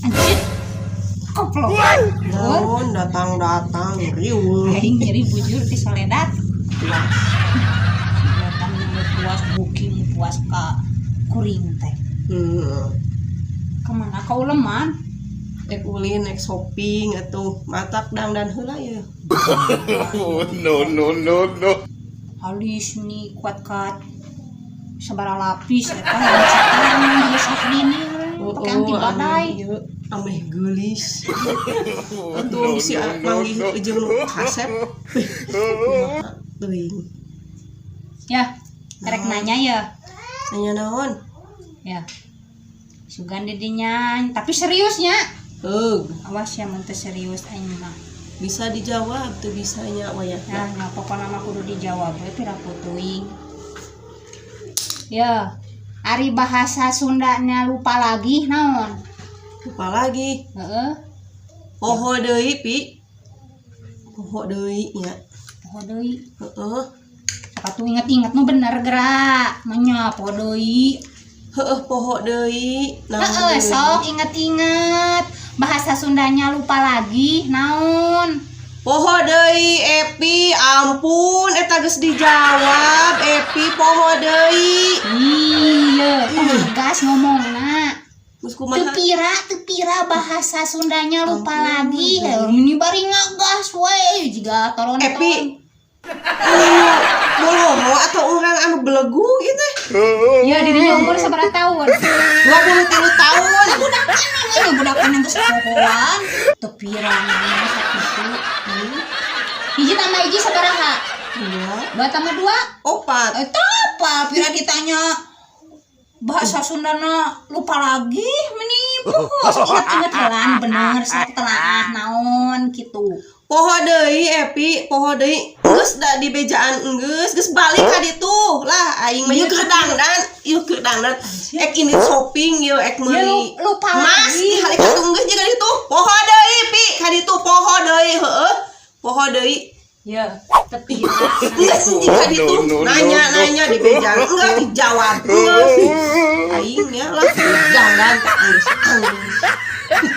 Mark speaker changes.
Speaker 1: Anjir. Goblok.
Speaker 2: Naon datang-datang riweuh.
Speaker 1: Aing nyeri bujur ti soledat.
Speaker 2: Puas.
Speaker 1: Datang nu puas booking, puas ka kuring teh. Kemana kau leman?
Speaker 2: Ek ulin, ek shopping atuh, matak dangdan heula ya.
Speaker 3: Oh, no, no, no, no.
Speaker 1: Halis nih kuat kat sabaraha lapis eta yang geus ini pakai anti badai.
Speaker 2: Ieu ameh geulis. Atuh bisi manggih jeung nu kasep. Wih, teuing.
Speaker 1: Ya, rek nanya ya.
Speaker 2: Nanya naon?
Speaker 1: Ya. Sugan didinya, tapi seriusnya.
Speaker 2: Heug,
Speaker 1: Awas ya mun teu serius aing mah.
Speaker 2: Bisa dijawab tuh bisanya wayahna.
Speaker 1: Nah, nya pokona mah kudu dijawab we, piraku teuing. Ya, ari bahasa Sundanya lupa lagi naon?
Speaker 2: Lupa lagi.
Speaker 1: Heeh.
Speaker 2: Poho deui, Pi. Poho deui nya.
Speaker 1: Poho deui.
Speaker 2: Heeh.
Speaker 1: Sok atuh inget-inget nu bener gerak. Manya poho deui.
Speaker 2: Heeh, poho deui. Naon
Speaker 1: Heeh,
Speaker 2: deui?
Speaker 1: Sok inget-inget. Bahasa Sundanya lupa lagi naon?
Speaker 2: Poho deui, Epi, ampun, eta geus dijawab, Epi, poho deui.
Speaker 1: Iya, gas ngomongna.
Speaker 2: Geus
Speaker 1: Teu
Speaker 2: kumaha?
Speaker 1: pira, teu pira bahasa Sundanya lupa
Speaker 2: Ampun,
Speaker 1: lagi.
Speaker 2: deui.
Speaker 1: Heuh, ini bari ngagas we jiga toronton.
Speaker 2: Epi, anu boloho atau orang anu belegug itu?
Speaker 1: Ya, dirinya umur sabaraha tahun?
Speaker 2: 23 tahun.
Speaker 1: Budak kan ini, budak kan geus pohoan. Teu pira namanya sakitu. Hiji tambah hiji sabaraha?
Speaker 2: 2.
Speaker 1: 2 tambah 2?
Speaker 2: 4.
Speaker 1: Eta apa? Pira ditanya bahasa Sundana lupa lagi, meni poho. Sok inget-inget heula nu bener, sok telaah naon gitu.
Speaker 2: Poho deui, Epi, poho deui. Geus da di bejaan geus, geus balik ka ditu. Lah, aing mah ieu keur dangdan, ieu keur dangdan. Ek ini shopping ieu ek
Speaker 1: Ya
Speaker 2: meuli.
Speaker 1: Lupa
Speaker 2: Mas
Speaker 1: lagi.
Speaker 2: Di halik atuh geus jiga ditu. Poho deui, Pi, ka ditu poho deui, heueuh. Poho deui.
Speaker 1: Ya, teu pira.
Speaker 2: Geus jika ditu
Speaker 3: No, no, no,
Speaker 2: nanya
Speaker 3: no.
Speaker 2: Nanya di bejaan enggak dijawab. Geus. Aing ya lah dangdan geus. Geus.